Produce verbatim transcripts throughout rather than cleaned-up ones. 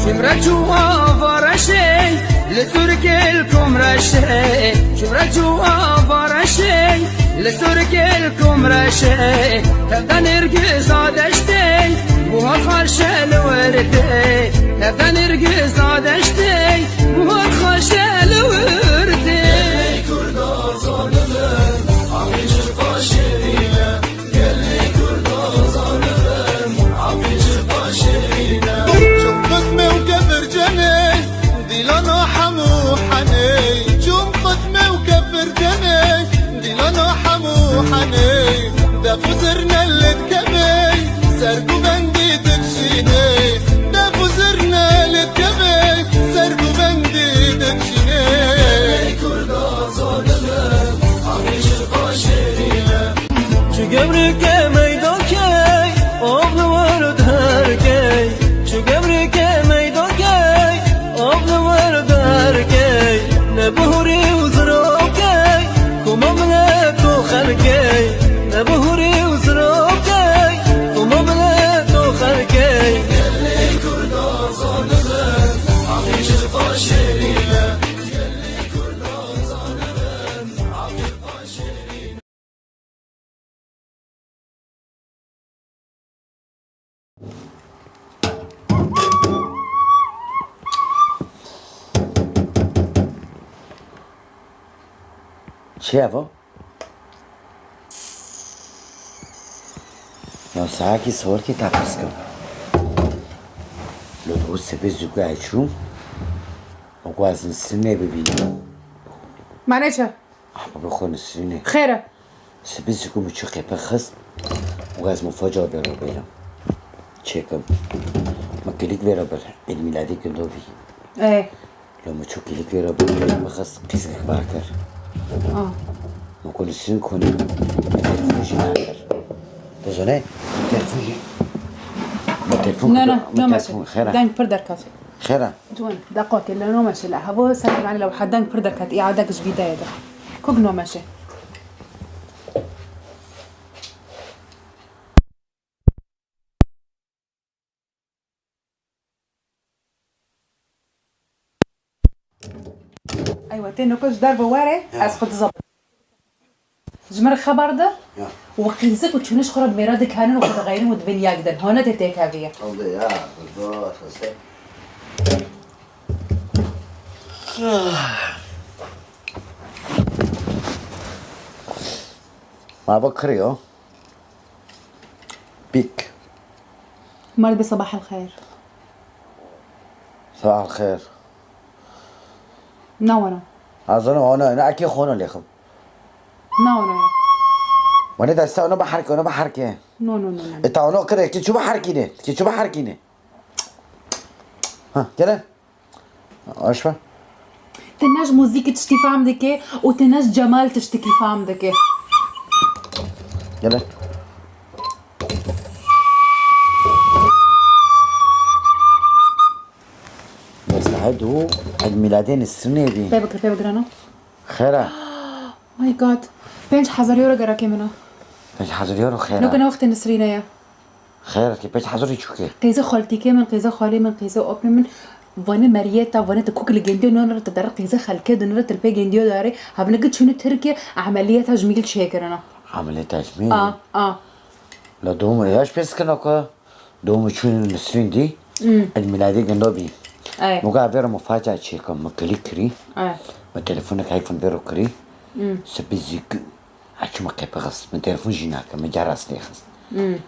Çimreç û avareşê, li Sûrkê li Komreşê. Çimreç û avareşê, li Sûrkê li Komreşê. Tevde nêrgiza deştê, buhar xaşe li werdê. Tevde nêrgiza deştê, buhar xaşe li werdê. Çim qitme û kefir cenê, dîlana hemû henê. Çim qitme û kefir cenê, dîlana hemû henê. Def û zirne li dikevê, ser ku bendî dikşînê. Def û zirne li dikevê, ser ku bendî dikşînê. Kurda zalim e, Amî ji xwe şêrîn e. Çi gemrike meydakey, av li wir derkey. Çi gemrike meydakey, av li wir derkey. Ne bihurî û ziravkey, koma milet û xelkey. Ne bihurî û ziravkey, koma milet û xelkey. Gelê Kurda zalim e, Amî ji xwe şêrîn e. Çi ev o? Ya saetî sihorkî teqez kim. Lo dibû sibê zû ku ez çûm, û ku ez Nisrînê bibînim. Mane çi? Ah, baba xwe Nisrînê. Xêr e. Sibê zû ku min çû qepe xist û ez min faca vê re bêrim. Çêkim. Min kilîk vê re bir. Êd mîladê gundo bî. Ê. Lo min çû kilîk vê re bir, kilîk min xist, qîzgik bar kir. Ah. Min ku Nisrîn konî, min telefon jî nakir. Tu zanî, min telefon jî, min telefon Ne, kir, ne, min ne telefon, meşe. Xêr e. Deng pir derket. Xêr e. Ciwan, deqakê, le no meşe, le havo selam ale, le hwa deng pir derket, îadek ji vî deyê de. Kuk no meşe. Eywa, tê noko ji derve were, Ya. Ez xwe dizabim. Ji min re xeber de. Ya. Û qîzik û çûniş xwe re bi mêra dikanin û xwe dixeyrin û dibin yek din. Hone tê têkeviye. Oldu ya, oldu, xese. Ma bak kiriyor. Bik. Merhaba, sabah el xeyr. Sabah el xeyr. Ne wana? Azana wana, ne ake xona lexim. Ne wana ya? Wana da sa ona baharke, ona baharke. No, no, no, no. E ta ona kire, ki çuba harkine, ki çuba harkine. Ha, gel. Aşma. Te ne ji muzîkî tiştî fam dike û te ne ji Cemal tiştekî fam dike. Gel. Bes daha du, Ed Miladê Nisrînê bî. Pê bikir, pê bikir ana. Xêr e. My God. Pênc hezar euro gerekê min e. Pênc hezar euro xêr e. Nokê ne wextê Nisrînê ye. Xêr e, pênc hezar çûke. Qêze xaltîkê min, qêze xalê min, qêze apê min. Vanê meriyeta, vanê te kuk li gendiyo nonere te dere qêze xelkê dinire te li pê gendiyo dare. Havneke çûne Tirkiye, emeliyeta ji mîl çêkirine. Emeliyeta ji mîl? A, a. La dom ya ji pês kina ku dom çûne Nisrîn dî. Hmm. El miladê gendo bî. Ay. Muga vero mu faca çêkim, mu kilîk kirî. Ay. Mu telefonek iPhone vero kirî. Hmm. Sipî zî Heçû min qepe xist, min telefon jî nakir, min caras lê xist. Hmm.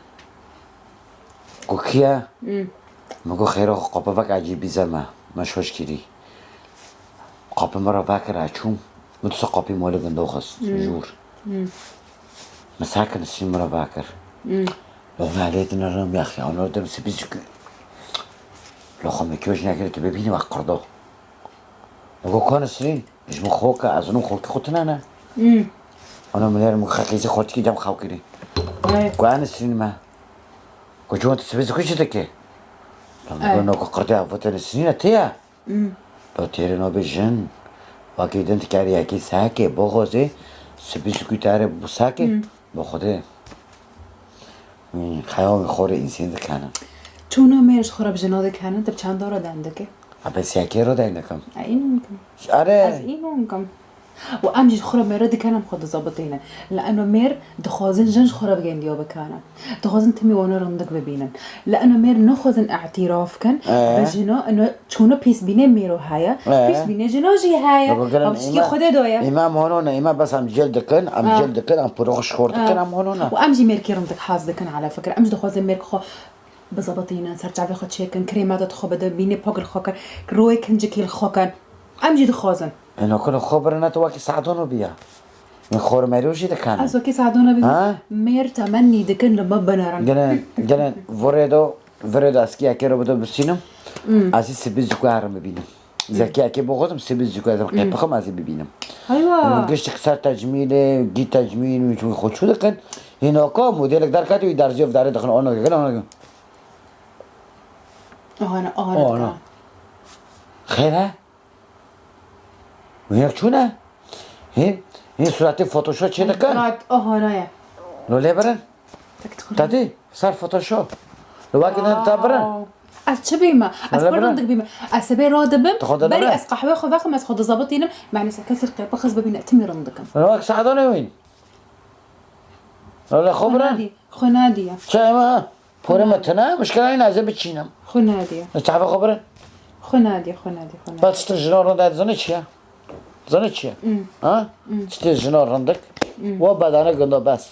Got, "Kî ye?" Hmm. Min got, "Xêr e, qapa vek ecêbî zer me, me şoş kirî." Qapa min re vekir, heçûm, min disa qapî malê gundo xist, Hmm. jûr. Hmm. Min ser kir, Nisrîn min re vekir. Hmm. Lo me lê dine rim yaxya, ona dem sibî zikû. Lo xwe min kî jî nekir, tu bibînî wek qirdo. Min got, "Ka Nisrîn?" Ji min xwe ke ez û xwekî xwe tune ne. Hmm. Ana min êr min xwe qîzî xortikî dem xew kirî. Ay. Ku ez Nisrîn me. Ku çûn tu sibê zikû çi dike? Lan Ay. Min got, "No ku qirtê avute Nisrîn e, tê ye." Hmm. Lo têrê no bê jin. Wakî din dikarî yekî sehekê, boxozê, sibê zikû tare bu sehekê, Hmm. bo xwedê. Hmm, xeyal xorê însên dikene. Çûna mêr ji xwe re bi jina dikene, tu bi çanda re deng dike? A, bi siyakê re deng dikim. A, î mumkin. Ez Are, î mumkin. Û em jî ji xwe re mêr re dikene, em xwe dizabitînin. Li eno mêr dixwazin jin ji xwe re bi gendiya bikene. Dixwazin timî wana rindik bibînin. Li eno mêr naxwazin îtiraf kin, Ee. bi jina eno çûna pîs bînê mêro heye, Ee. pîs bînê jina jî heye. Ew tiştî Xwedê daye. Îme em hono ne, îme bes em cil dikin, em Ha. cil dikin, em pûrox şixor dikin, Ha. em hono ne. Û em jî mêrkî rindik hez dikin, ala fikir. Em jî dixwazin mêrk xwe bizabitînin, ser çavê xwe çêkin, krêma de xwe bidin, bînê pak li xwe kin, royê kincikî li xwe kin. Em jî dixwazin. Eno kilo xwe birine tu wekî Sadon û biya. Min xormerî jî dikene. Ez wekî Sadon û biya. Ha? Mêr temennî dikin li me binerin. Gene, gene vorê do, vorê do eskiyekê ro bido bisînim. Hmm. Ez ê sibî zû herim bibînim. Zekiyekê bixwazim sibî zû ez Hmm. qepixim ez ê bibînim. Aywa. Min giştik ser tecmîlê, gî tecmîl, min çû xwe çû dikin. Hînaka modelek derket wî derziyo darê dixin ona dikin, ona dikin. Ahana, ahana. Ahana. Xêr e? Wînek çûne? Hîn, hîn suratê Photoshop çê dikin? Murat, ahana ye. Lo lê birin. Tek tu Tatî, ser Photoshop. Lo wekî din ta birin. Wow. Ez çi bîme? Ez Lo lê pir birin. rindik bîme. Ez sebê radibim. Tu xwe de Berî dibin. ez qehwê xwe vexim, ez xwe dizabitînim. Mane se kesir qepixiz bibîne, timî rindikim. Lo wek Sadonê wîn. Lo lê xwe Xwe birin. nadî, xwe nadî ya. Çay ma? Porê me tune, mişkila yîn ez ê biçînim. Xwe nadî ya. Ez çavê xwe birin. Xwe nadî, xwe nadî, xwe nadî. Bes tiştê jina rindik dizanî çi ye? Dizanî çi ye? Hmm. Ha? Hmm. Tiştê jina rindik. Hmm. Wa bedane gunda bes.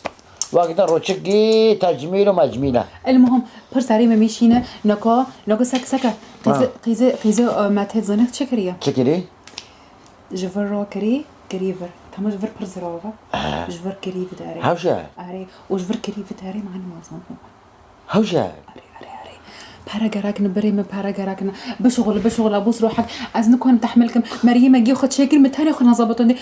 Wa gida roçik gî tecmîl û mecmîl e. El muhim, pir serî me mîşîne, nako, nako sek seke. Qîzê, Ha. qîzê, qîzê, e, me tê zanî çi kiriye? Çi kirî? Ji vir ro kirî, kirî vir. Tamam ji vir pir zirav e. He. Ji vir kirî vidare. Hewşe. Erê, û ji vir kirî vidare mani mazan. Hewşe. Erê, erê, erê. Pere gerek ne, birê min pere gerek ne. Bişuxul, bişuxul, Abûs Rohek. Ez nikonim tehmil kim. Meriyê me gê xwe çêkir, min tenê xwe nazabetonde.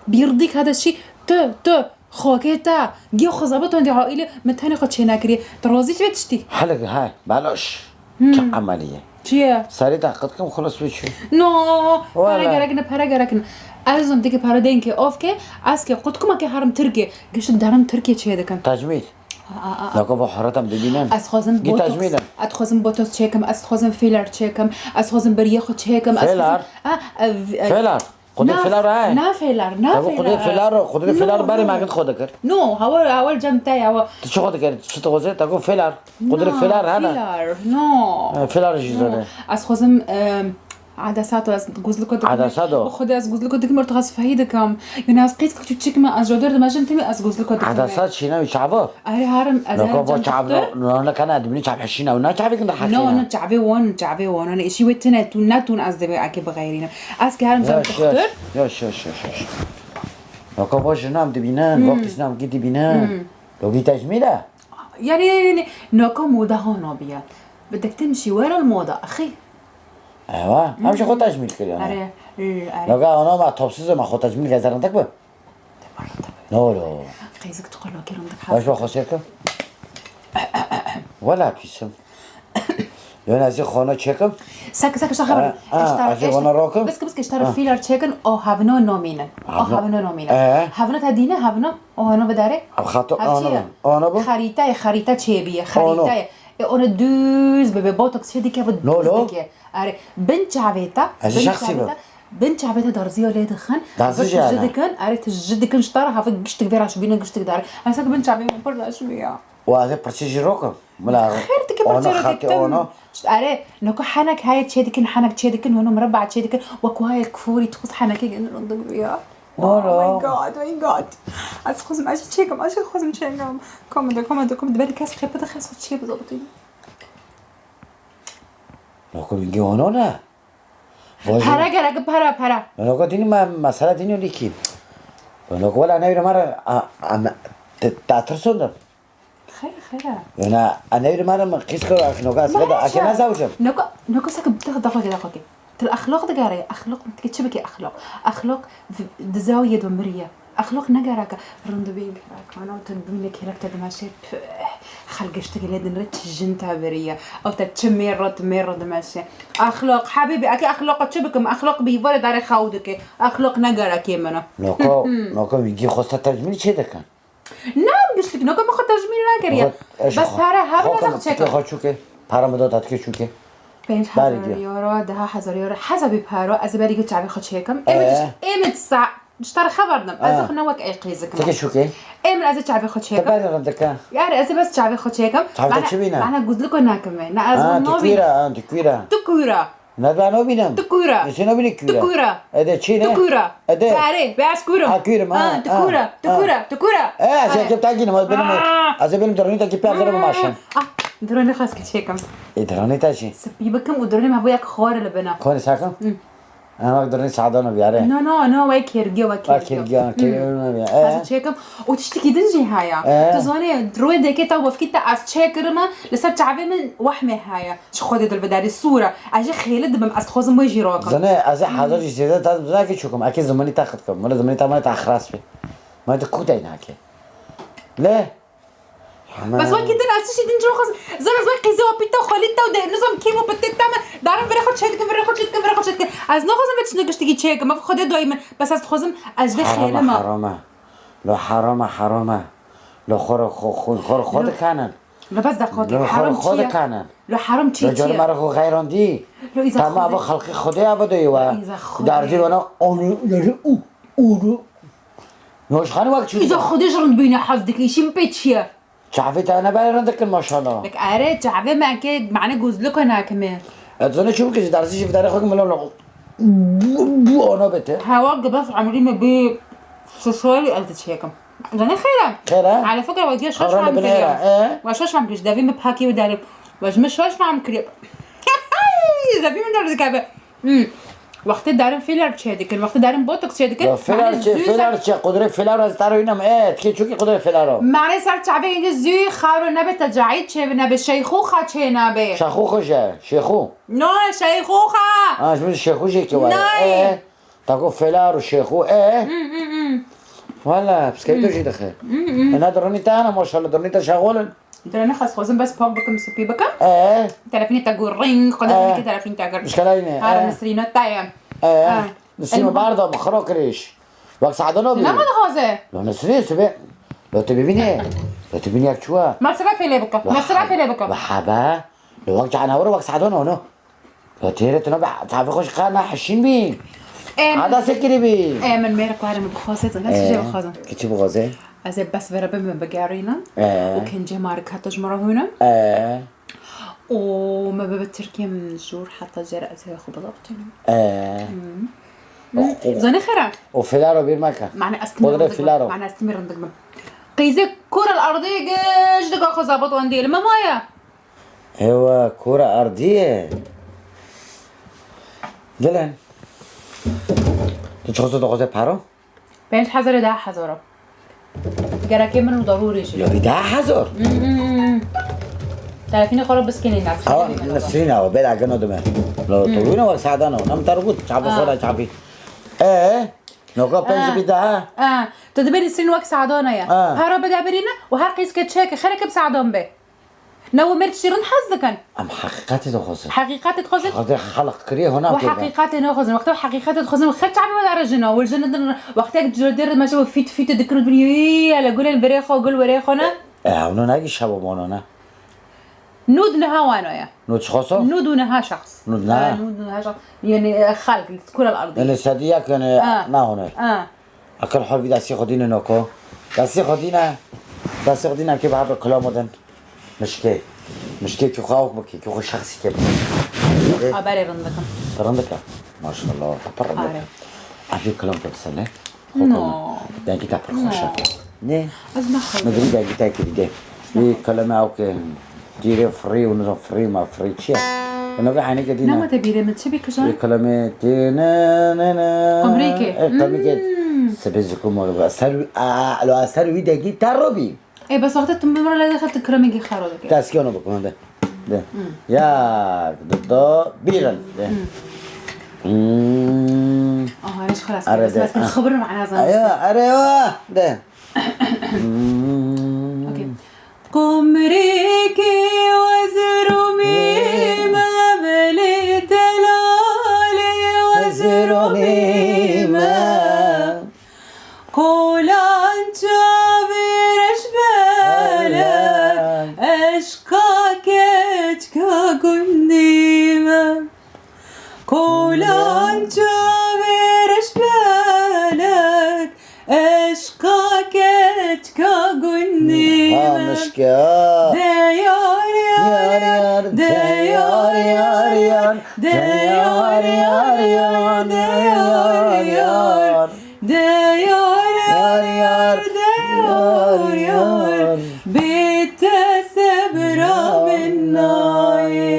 Bîrdîk hede şî, tu, tu, xokê te, gê xwe zabetonde aîlê, min tenê xwe çênekiriye. Tu razî ji vê tiştî? Helik, he, baloş. Hmm. Çi emeliye? Çi ye? Serê te qit kim, xulas wê çi? No, Wala. pere gerek ne, pere gerek ne. Ez zim dike pere denkê, ofke, ez ke qut kuma ke herim Tirkiye. Giştik derim Tirkiye çê dikin. Tecmîl. A, a, a, a. Nako va haratam dibînin. Ez xwazim Gî botox. tecmîl in. Ez xwazim botox çêkim, ez xwazim filler çêkim, ez xwazim beriyê xwe çêkim, ez Filler? xwazim, a, ev, ev, Filler? Qudê Na, filler e? na filler, na Tabi qudê filler. filler, qudê No, filler berê no. me gid xwe dikir. No, hawa, hawa cem te ya, hawa. Tu çi xwe dikir? Tu çi dixwazî? Te got filler. Qudê Na, filler hene. filler, no. E, filler jî No. zor e. Ez xwazim, em, Edesado, ez gozliko dikim. Edesado. Bi Xwedê ez gozliko dikim, orta ez fehî dikim. Yani ez qîz kik çiçik me, ez joder dimejim timî, ez gozliko dikim. Edesad şîna wî çava? Erê harim, ez Nako herim va cem çav doktor. no, no, ne kana dibini çav heşîna, ne çavê kin de No, heşîna. no, çavê won, çavê won. Yani işi wê tine, tu ne tun ez debe ake bixeyrînim. Ez ki herim cem Yaş, doktor. yaş, yaş, yaş, yaş, yaş. Nako va jinam dibînin, Hmm. va qîznam gî dibînin. Hmm. Lo gî tecmîl e? Yani, yani, nako moda hona biya. Bi dektim şî wera moda, axî. Ewa, em ji xwe tecmîl kiriye. Erê, erê. Naga ana ma topsuz ma xwe tecmîl gezerin dik bi. Ne olo? Qeyzik tu qolakê rindik Baş hafta. Xwe xosê kim. Wala pîsim. Yon ez ê xona çekim. Sek, sek, şaxir. Ha, ha, Eştar, ez ê eştar. Xona rokim. Bes, bes, eştar Ha. Filar çekin, o havno nomînin. O Havno. Havno nomînin. Ee? Havno ta dîne, havno, o havno bidare. Ev xato Hepçi ana ye. Ana bu? Xarîtayê, xarîta çêbiye, Ana. Xarîtayê. E, ona düz bebe, botox şey dike, bu No, düz no. dike. Are, bin çavê ta, Ez bin şahsî çavê bim. ta, bin çavê ta darziya lê dixin. Darzi Bu jane. Ji dikin, are, tu ji dikin, ji tara hafik giştik vera şu bine giştik dare. Asa bin çavê min pir daşmiya. Û ez ê pirçî jî rokim. Bila Xêr dike ona pirçî roke xatê tim. Ona. Are, noko henek heye çê dikin, henek çê dikin, hono mireba çê dikin. Wek wayek fûrî tu xwest henekê gin rindik biya. Ana. Oh my God, oh my God. Ez xwezim, ez jî çêkim, ez jî xwezim çêkim. Komede, komede, komede. Beri kes qepe de xes çê bizabitî. Noko bingê ona ne? Vajin. Para gerek, para, para. Noko dînî me, mesela dînî lîkî. Noko wela neyre mara, a, a, me, te, te tirson da. Xeyr, xeyr e. Yana, a neyre mara me qîs kar, noko ez veda, ake ne zawcim. Noko, noko sek, daxo, daxo, daxo. Til exlaq digere, exlaq, ti çi bike exlaq? Exlaq di, di zawiye de miriye. Exlaq negereke rindibîn gerek. Ana tu bîne kêlek te dimeşe, püh, xelk giştikê lê dinre çi jin te biriye. Ew te çi mêr re, tu mêr re dimeşe. Exlaq, hebîbî, eke exlaqa çi bikim? Exlaq bî vere darê xew dike. Exlaq negerekê min e. Noko, noko wî gî xwesta tecmîl çê dikin. Na, giştik, noko min xwe tecmîl nekiriye. Bes pere hebin ez xwe çêkim. Xwe çûke. Para min da te dikê çûkê. Pênc hezar euro, deha hezar euro, hesabî paro, ez ê berî çavê xwe çêkim. Ê min Ee? Ê min sa, ji te re xeber dim. Ez Ee. Xwe ne wek ey qêzikim. Dikê çûkê? Ê min ez ê çavê xwe Te çêkim. Berî rindike. Yar ez ê bes çavê xwe çêkim. Çavê te çi bîne? Bana guzliko nakim. Na ez Aa, tu nobînim. Kûra, aa, tu kûra. Tu kûra. Ne ben nobînim. Tu kûra. Ê, sen nobînî kûra. Tu kûra. Ede çi ne? Tu kûra. Ede. Pare, beyaz kûrim. Ha, kûrim, ha, Ha, tu ha, kûra, tu ha. Kûra, tu kûra. E, ez Pare. Yekê te gînim, ez benim, Aa. Ez benim dronî te kî pê xerim maşin. Ah, dronî xas ke çêkim. E, dronî te çi? Spî bikim û dronî me bû yek xor li bina. Xor sakim? Hı. Ha, bak dronî sadan o biyare. No, no, no, wek kêrgiyo, wek Bak kêrgiyo. Kêrgiyo, kêrgiyo. Hı. E. Xas çêkim. Û tiştekî din jî haya. E. Tu zanê, rûyê dekê te wefkî te ez çêkirime, li ser çavê min wehmê haya. Ji Xwedê dilbidarî, sûr e. Ez jî xêli dibim, ez dixwazim wê jî rakim. Zanê, ez ê hezar jî zêde te zaki çûkim. Eke zimanî te xit kim. Mire zimanî te mane te exras bî. Mane te ku dey nake. Lê. Bes wekî din ez tiştî din çi xwazim. Zan ez wek qîzê wa pîta xwelî te û de nizam kêm û pitê te me. Darim virê xwe çê dikim, virê xwe çê dikim, virê xwe çê dikim. Ez naxwazim vê çi giştikî çêkim. Ev Xwedê dayî min. Bes ez dixwazim ez vê xêlim e. Harama, harama. Lo harama, harama. Lo xor xo xo xor xo dikanin. Lo bes de xo Lo xor xo dikanin. Lo haram çi ye? Lo carê me re xo xeyran dî. Lo îza Tamam, xo bu xelqî Xwedê ya bu doyê wa. Lo îza xo Darzî wana onu yeri u uru. Noşxanî wek çû. Îza Xwedê ji rind bîne hez dikî. Şîm pê çi ye? Çavê te ne berê rind dikin maşallah. Lek are çavê me ke mane gozliko nakime. Ez zane çû bikî darzî jî vidare xo ki milo. Bu, bu ana bete. Hewa gibas emrî me bi şişayî ez diçêkim. Zanî xêr e? Xêr e? Ala fikra we diye şaş Xeran fam de binêre, kiriye. E? Ve şaş fam kiriye. Devî min pakî û derê. Ve ji min şaş fam kiriye. Devî min derê dikeve. Hmm. Wextê derin fîler çê dikin, wextê derin botox çê dikin. Ya fîler çê, fîler çê, qudrê fîler ez taro inam. E, tikê çûkî qudrê fîler o. Mane ser çavê indi zû xaro nebe te cahî çê nebe, şeyxûxa çê nebe. Şaxû xo je, şêxû. No, şeyxûxa. Ha, ji min şêxû jê ke ware. Nay. E. Tako felar û şêxû e. Hmm, hmm, hmm. Wala, piskevî to jî dixe. Hmm, hmm. E, na dironî te ana, maşallah, dironî te şaxol in. Dironî xas xwazim bes pak bikim, spî bikim. E. Telefînê te gur ring, xwe E. Dibînî ke telefîn te gur. Muşkela yine, Har e. Nisrîno te ye. E. E. Nisrîno barda, mi xiro kiriş. Wek sadan o bî. Nema dixwaze. Lo Nisrîn sibe. Lo tu bibîne. Lo tu bînî yak çuwa. Mesrefê lê bike. Mesrefê lê bike. Ve hebe. Lo wek canawir wek sadan o no. Ya têrê tu nabe, tavê xwe ji qar nehişîn bî. Em, Ada sekirî bî. Em, min mêr kuarê min bixwaze, zana çi jê bixwazim. Ki çi bixwaze? Ez ê bes vere bim bigerînim. E. Û kincê marika tu ji min re hûnim. E. Û me bibe Tirkiye min jûr heta jê re ez ê xwe bila bixwînim. E. Hmm. Zanî xêra. O filaro bir maka. Mane ez timî rindik bim. Mane ez timî rindik bim. Qîzê kor el ardê ge ji diga xwe zabit wendê li me maye. Ewa, kura ardiyê. Dilên. Tu çi xwest dixwazê paro? Pênc hezar û deh hezar. Gerekê min û darûrê jî. Ya bir deh hezar. Hmm, hmm, hmm. Telefînê xwe re biskênê Nesrîn. Awa, Nesrîn awa, bela geno dime. Lo, tu wina wek sadan o. Nam targut, çabi xwe re çabi. E, noka pênc bir daha. E, tu dibê Nesrîn wek sadan e. E. Para bide birîne û her qîz ke çeke, xereke bi sadan be. Ne û mêr tiştî rind hez dikin. Em heqîqetê dixwazin. Heqîqetê dixwazin. Xwedê xelq kiriye hona Û pê be. Heqîqetê naxwazin. Wexta heqîqetê dixwazin, xet çavê me dare jina. Wel jina din, wextek ciro dêr meşe û fît fît dikin û dibin, yî, hele gulên verê xwe, gul verê xwe ne. E, ew no nagî şev û mono ne. Nud niha wano ye. Nud çi xweso? Nud û niha şexs. Nud niha? E, nud niha şexs. Yani, e, xelk, li kura l-ardi. Yani, sedî yek, yani, Ha. nahone. Ha. Akil hol vî destê xwe dîne noko. Destê xwe dîne. Destê xwe dîne ki bi hev re kilamê din. Mişkê. Mişkê ki xwe awk bikî, ki xwe şexsî kê bikî. Haberê rindikim. Rindike. Maşallah. Pir rindike. Are. Evî kilam te biselê. No. Dengî te pir xweş e. No. Ne? Ez naxwazim. Min birî dengî te kirî de. Wî kelame ew ke tîrê firî û nizam firî ma firî çi ye? Û navê henî ke dîne. Nema te bîrê min çi bî kijan? Wî kelame tê ne ne ne. Qumrîkê. E, qumrîkê. Hmm. Sibê zikum ol. Ser wî, a, a, lo ser wî dengî te robî. E, bes wexta tu min re lê dixî, tu kiramekî xero dikî. Teskiyano bikim, de. De. Hmm. Yak, du, do, bîrin. De. Hmm. Hmm. Aha, ne xelas. Are, de. Bes, bes, xebirim ana zan. Ayo, are, wa, de. Hmm. Okey. Qumrîkê wezirûmî me, belê telalê wezirûmî me. Kolan çavê reşbele, eşqa keçka Ka. De yar yar yar, de yar yar yar, de yar yar yar, de yar yar. De yar yar yar, de yar yar. Bê te sebra min nayê.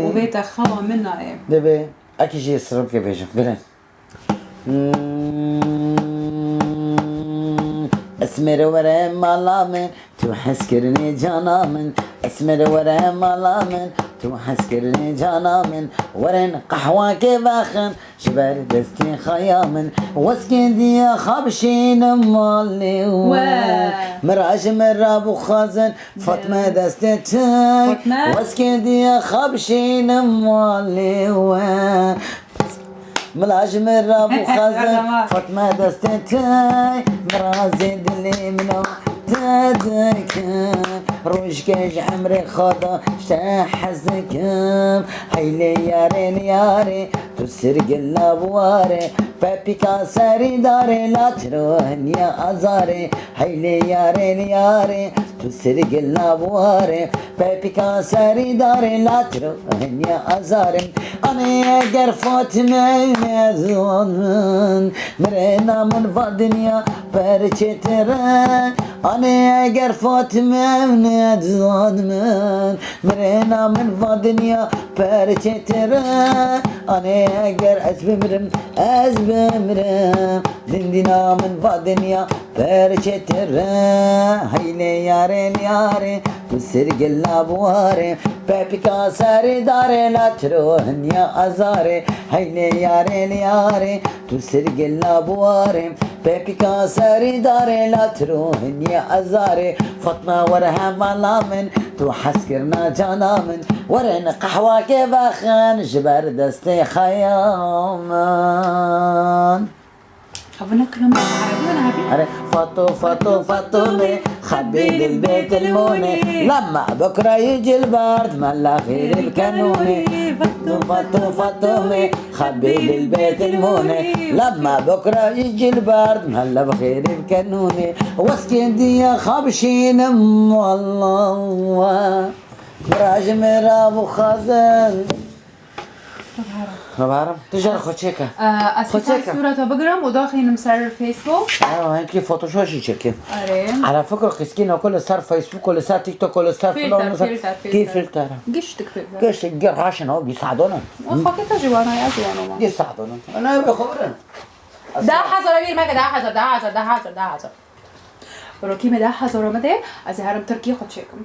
Û bê te xewa min nayê. Divê, ekî jî sirribkê bêjim. Birin. Hmm. Esmêr were mala min, tu hezkirinê cana min. Esmêr were mala min, tu hezkirinê cana min. Werin qehwakê vexin, ji ber destê xaya min. Weskê diya xabşînim malê we. We. Mira ji min ra bixwazin, Fatme destê çay. Fatme. Weskê diya xabşînim malê we. Mila ji min ra bixwazin, Fatme destê tey, mirazê dilê min û te dikim. Rojke ji emrê xwe da ji te hez dikim. Heylê yarê li yarê, tu sirgila biwarê. Pepîka serî darê, la tiro hiniya azarê. Heylê yarê li yarê, tu sirgila biwarê. Pepîka serî darê, la tiro hiniya azarê. Anê eger Fatime ne ziwan min, mirêna min va dinya perçê tire. Anê eger Fatime ne ziwan min, mirêna min va dinya perçê tire. Anê eger ez bimirim, ez bimirim, dindîna min va dinya perçê tire. Heylê yarê li yarê, tu sirgila biwarê. Pepîka serî darê, la tiro hiniya azarê. Heylê yarê li yarê, tu sirgila biwarê. Pepîka serî darê, la tiro hiniya azarê. Fatme were hemala min, tu hezkirina cana min. Werin qehwakê vexin, ji ber destê xeya min. Ev ne kilam erebî ne hebî? Are, Fato, Fato, Fatome, xebî dil bê tilmone. Lama bokra yî cilbard, mela xêrê bi kenûne. Fato, Fato, Fatome, xebî dil bê tilmone. Lama bokra yî cilbard, mela bi xêrê bi kenûne. Weskê diya xabşînim, wallah, wa. Mira ji min ra bixwazin. Hebarim. Tu jara xwe çêke. Ez Xwe çêke. Sûreta bigirim û daxînim ser Facebook. Ewa, hinkî Photoshop jî çêke. Erê. Ala fikro qiskîna ku li ser Facebook û li ser TikTok û li ser Filter, filan, li ser filter, kî filter. Filter. Giştik filter. Giştik gir raşin o, gî sadon in. O xakê te jî wana, ez jî wana. Gî sadon in. Ana be xwe birin. Deh hezar, bîr meke, deh hezar, deh hezar, deh hezar, deh hezar. Rokî me deh hezar me de, ez ê herim Tirkî xwe çêkim.